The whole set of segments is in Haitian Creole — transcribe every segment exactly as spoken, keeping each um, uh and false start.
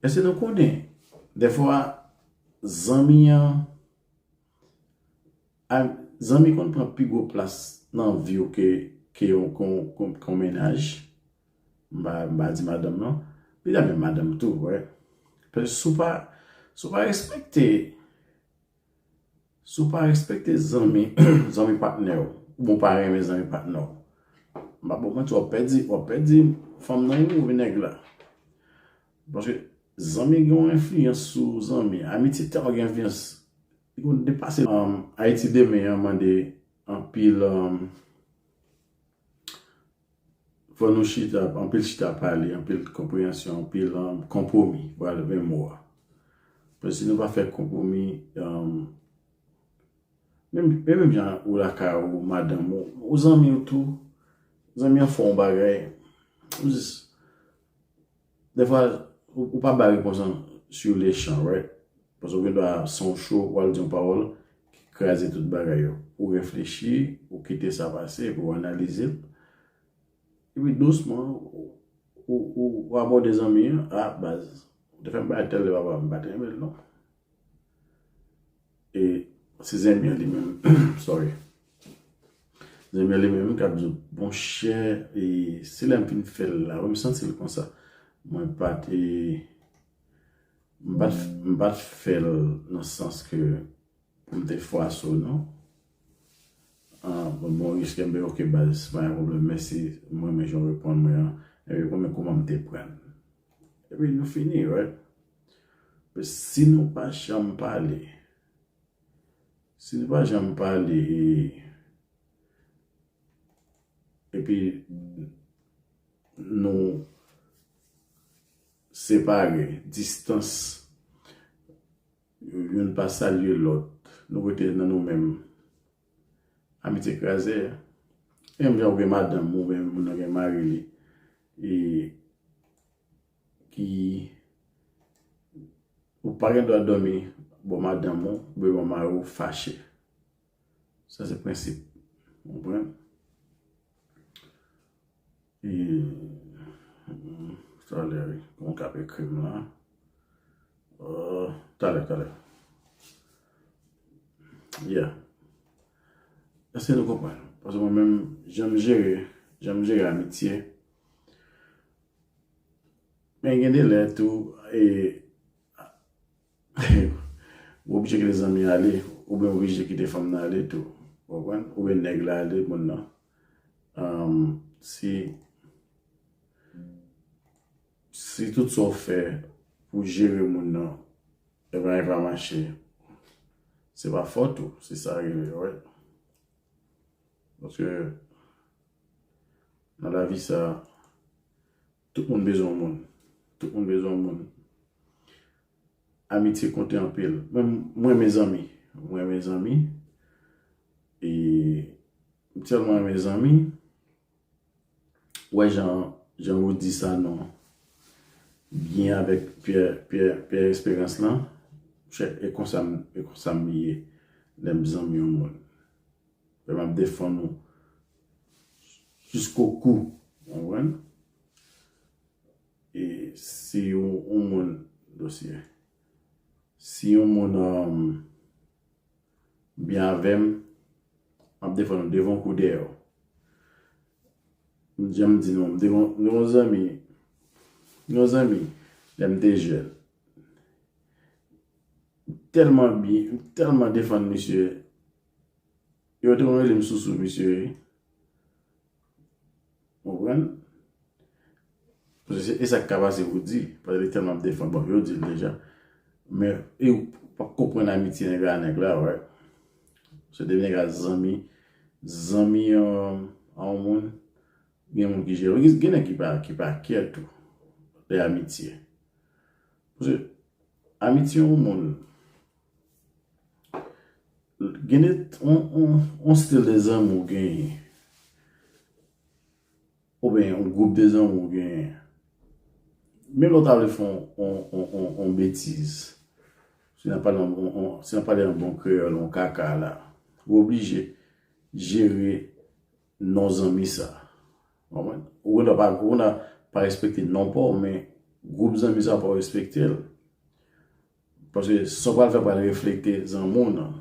Èske nou konnen, dèfwa, zanmi an, a- zanmi konn pran pi gwo plas nan vi w ke, ke yon, ke yon, ke yon, ke yon mennaj? M pa, m pa di madanm non. Li ta menm madanm tou, wè. Paske si w pa, si w pa respekte, si w pa respekte zanmi, zanmi patnè w, oubyen w pa renmen zanmi patnè w, m pa, bon, mwen, w ap pèdi, w ap pèdi fanm nan wi, oubyen nèg la. Paske zanmi gen yon enfliyans sou zanmi. Amitye tèlman gen enfliyans, li konn depase. Um, Ayiti demen an mande anpil, um, fò nou chita, anpil chita pale, anpil konpreyansyon, anpil, um, konpwomi, vwala, menm mo a. Paske si nou pa fè konpwomi, um, menm, menm jan ou lakay ou, madanm ou, ou zanmi w tou, zanmi an fè yon bagay, ou jis, dèfwa, ou, ou pa bay repons lan sur le champ, right? Paske ou gen dwa san w cho, w al di yon pawòl ki kraze tout bagay yo. Ou reflechi, ou kite sa pase, epi ou analize l. Epi dousman, ou, ou, ou, ou abòde zanmi an, a, baz, ou te fè m bay tèl lè papa, m pa t renmen l non. E se zanmi an li menm, sorry. Zanmi an li menm k ap di w, monchè, e se lè m fin fè l la, wi, m santi l konsa. Mwen pa t, e, m pa t, m pa t fè l nan sans ke pou m te fwaso non. Ah, bon, bon, Riskembe, ok, baz, pa gen pwoblèm, mèsi, mwen renmen jan w reponn mwen an. Epi konbyen kouman m te pran l. Epi nou fini, right? Men si nou pa janm pale, si nou pa janm pale, e, epi nou separe, distans, youn pa salye lòt, nou rete nan nou menm, amitye kraze. E menm jan ou gen madanm ou, oubyen moun nan gen mari li, e ki ou pa gen dwa dòmi bò madanm ou, oubyen bò mari w fache. Sa se prensip. Ou konprann? E, mm, talè, wi. Bon, k ap ekri m la. Euh, talè, talè. Yeah. Èske nou konprann? Paske mwen menm, jan m jere, jan m jere amitye, men gen de lè tou, e, ou oblije kite zanmi ale, oubyen oblije kite fanm nan ale tou. Ou konprann? Oubyen nèg la ale, moun nan. Um, si, si tout sa w fè pou jere moun nan, e bagay pa mache, se pa fòt ou, se sa rive, right? Paske nan lavi sa, tout moun bezwen yon moun. Tout moun bezwen yon moun. Amitye konte anpil. Mwen, mwen renmen zanmi. Mwen renmen zanmi. E m tèlman renmen zanmi. Wè jan, jan Rudy Sanon byen avèk Pierre, Pierre, Pierre Espérance lan. Chè, e konsa m, e konsa m ye lè m zanmi yon moun. Lè m ap defann ou jiskokou. Ou konprann? E si yon, yon moun, dosye, si yon moun, um, byen avè m, m ap defann ou devan w kou dèyè w. Jan m di nou, m te gon, m te gon zanmi, yon zanmi, lè m te jèn. Tèlman byen, tèlman defann misye. Yo te konn rele m sousou misye, wi. Ou konprann? Paske se, e sa k ka pase pou di. Paske li tèlman ap defann, bon, yo di l deja. Men, e ou p ap konprann amitye nèg la, nèg la, wè. Se de nèg la zanmi, zanmi, euh, a yon moun, gen moun ki jere. Gen, gen nèg ki pa, ki pa kè tou, de amitye. Paske amitye yon moun, gen de, on, on, on stil de zanmi ou genyen, oubyen yon gwoup de zanmi ou genyen. Menm lè w ta vle fè on, on, on, on, on betiz, si n ap pale an, on, on, si n ap pale an bon kreyòl, on kaka la, ou oblije jere non zanmi sa. Ou konprann? Ou gen dwa pa, ou gen dwa pa respekte non pa w, men gwoup zanmi sa pa respekte l. Paske sa w pral fè pral reflekte zanmi w nan.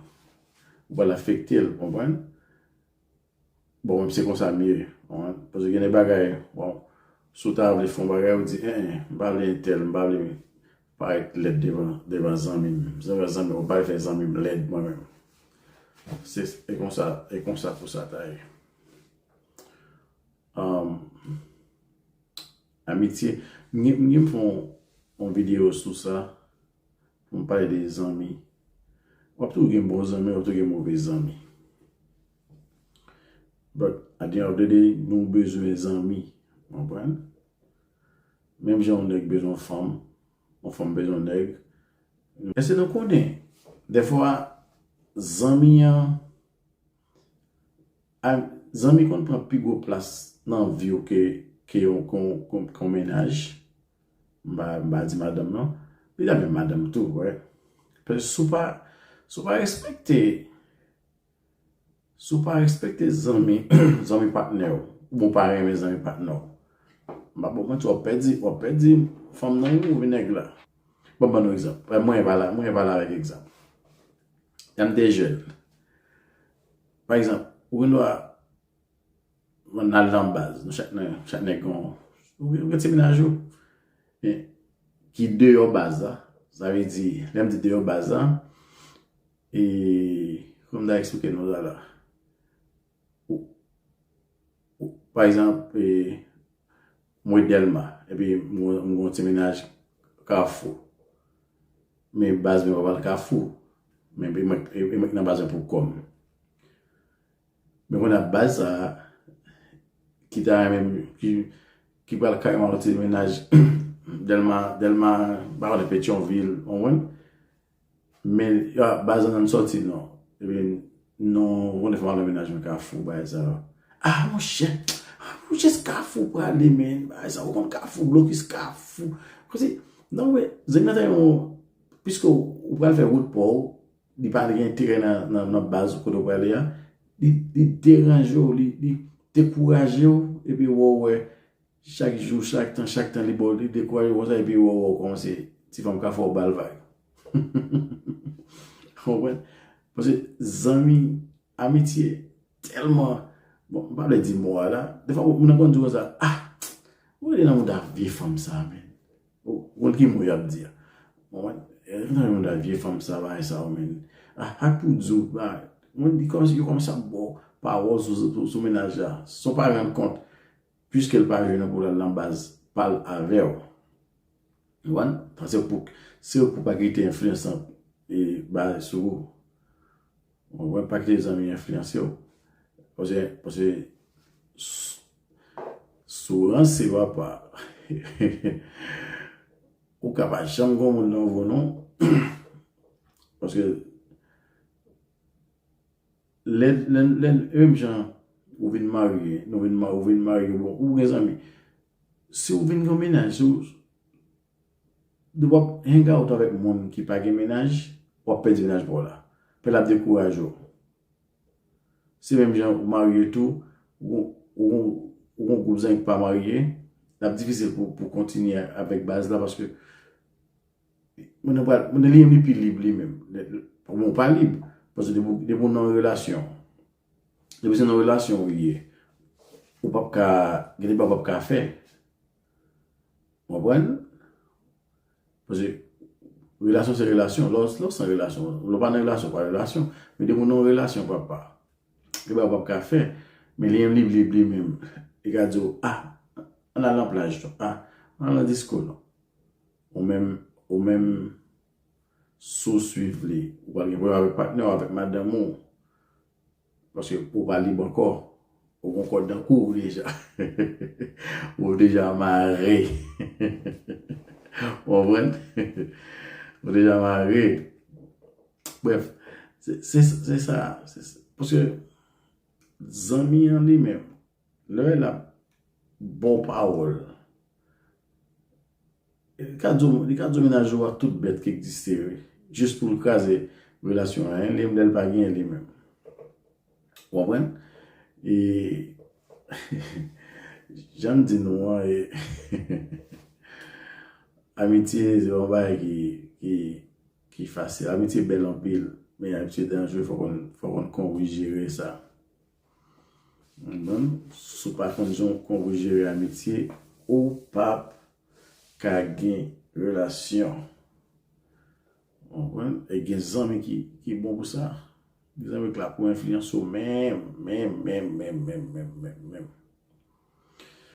Ou pral afekte l, konprann? Bon, menm se konsa m ye. Paske gen de bagay, bon, si w ta vle fè yon bagay, ou di, en, en, m pa vle entèl, m pa vle parèt lèd devan, devan zanmi m. Devan zanmi m, ou pa vle fè zanmi m lèd mwen menm. Se e konsa, e konsa pou sa ta ye. Um, amitye, m gen, m gen pou yon videyo sou sa. Pou m pale de zanmi. W ap toujou gen bon zanmi, w ap toujou gen move zanmi. But at the end of the day, nou bezwen zanmi. Konprann? Menm jan yon nèg bezwen yon fanm, yon fanm bezwen yon nèg. Èske nou konnen, dèfwa, zanmi an, a, zanmi konn pran pi gwo plas nan vi w ke, ke yon, ke yon, ke yon mennaj? M pa, m pa di madanm non. Li ta menm madanm tou, wè. Paske si w pa, si w pa respekte, si w pa respekte zanmi, zanmi patnè w, oubyen w pa renmen zanmi patnè w, m pa ba w manti, w ap pèdi, w ap pèdi fanm nan wi, oubyen nèg la. Ban m ban nou egzanp. Mwen pa la, mwen pa la avèk egzanp. Lè m te jèn. Pa egzanp, ou gen dwa n al nan baz. Nou chak nan, chak nèg gen yon, ou gen, ou gen ti mennaj ou. Men, ki deyò baz la. Sa vle di, lè m di deyò baz la, e, kòman m ta eksplike nou sa la? Ou, ou, pa egzanp, e, mwen Dèlma, epi m, m gen yon ti mennaj Kafou. Men baz mwen pa pral Kafou. Men e mwen, e, e mwen ki nan baz mwen pou kò m. Men kounye a baz sa a, ki ta renmen, ki, ki pral kareman yon ti mennaj Dèlma, Dèlma, pa konnen Petyonvil, w konprann? Men, a, baz la nan sòti non. Epi, non, ou konnen fò m al nan mennaj mwen Kafou, bagay sa yo. Ah, monchè, ah, monchè, se Kafou prale, men, bagay sa, ou konn Kafou, blokis Kafou. Kòmsi, non, men, zanmi nan ta yon, piske ou, ou pral fè wout pa w, li pa gen enterè nan, nan, nan baz kote w prale a, li, li deranje w, li, li dekouraje w, epi wè, w wè, chak jou, chak tan, chak tan, li ba w, li dekouraje w konsa, epi wè, wè, w kòmanse, ti fanm ka fè w ba l vag. Konprann? Paske zanmi, amitye, tèlman, bon, m pa vle di mo a la, defwa, moun nan konn di konsa, ah, ou rete nan mouda vye fanm sa, men. Ou konn ki mo y ap di a. Bon, e, nan yon da vye fanm sa, bagay sa yo, men. Ah, ak pou di w, ba, mwen di kòmsi, yo kòmsi ap ba w pawòl sou, sou, sou mennaj la. San w pa rann kont, piske l pa jwenn ou pou l al nan baz pa l avè w. Ou konprann? Paske pou, se pou pa kite enfliyansan, e, ba sou ou. Ou konprann? Pa kite zanmi enfliyanse w. Paske, paske, s-, si w ranse papa, ou ka pa janm gen moun nan vo non. Paske lè, lè, lè, menm jan ou vin marye, nou vin ma-, ou vin marye, bon, ou gen zanmi. Si w vin gen mennaj, si w, depi w ap hang out avèk moun ki pa gen mennaj, w ap pèdi mennaj pa w la. Paske l ap dekouraje w. Se menm jan ou marye tou, ou, ou, ou gon gwoup zanmi ki pa marye, l ap difisil pou, pou kontinye avèk baz la paske moun nan pral, moun nan li menm li pi lib li menm. Bon, ou pa lib, paske depi, depi w nan yon relasyon, depi se nan relasyon ou ye, ou p ap ka, gen de bagay ou p ap ka fè. Ou konprann? Paske relasyon se relasyon. Lè w, lè w san relasyon, lè w pa nan relasyon, pa relasyon. Men depi w nan yon relasyon, papa, gen bagay ou p ap ka fè. Men li menm li lib li menm. Li ka di w, ah, ann al nan plaj non. Ah, ann al nan disko non. Ou menm, ou menm, si w swiv li, ou pral gen pwoblèm avèk patnè w, avèk madanm ou. Paske ou pa lib ankò. Ou gon kòd nan kou w deja. Ou deja mare. Ou konprann? Ou deja mare. Brèf, se, se, se sa. Se, se, paske zanmi an li menm, lè l ap ba w pawòl, li ka di w, li ka di w mennaj ou a tout bèt ki egziste, wi. Jis pou l kraze relasyon an, en, li menm lè l pa genyen li menm. Ou konprann? E, jan m di nou an, e, Amitye se yon bagay ki, ki, ki fasil. Amitye bèl anpil, men amitye danjere, fò konn, fò konn konn jere sa. Konprann? Si w pa konn jan w konn jere amitye, ou p ap ka gen relasyon. Konprann? E gen zanmi ki, ki bon pou sa. Gen zanmi ki la pou enfliyanse w menm, menm, menm, menm, menm, menm, menm, menm.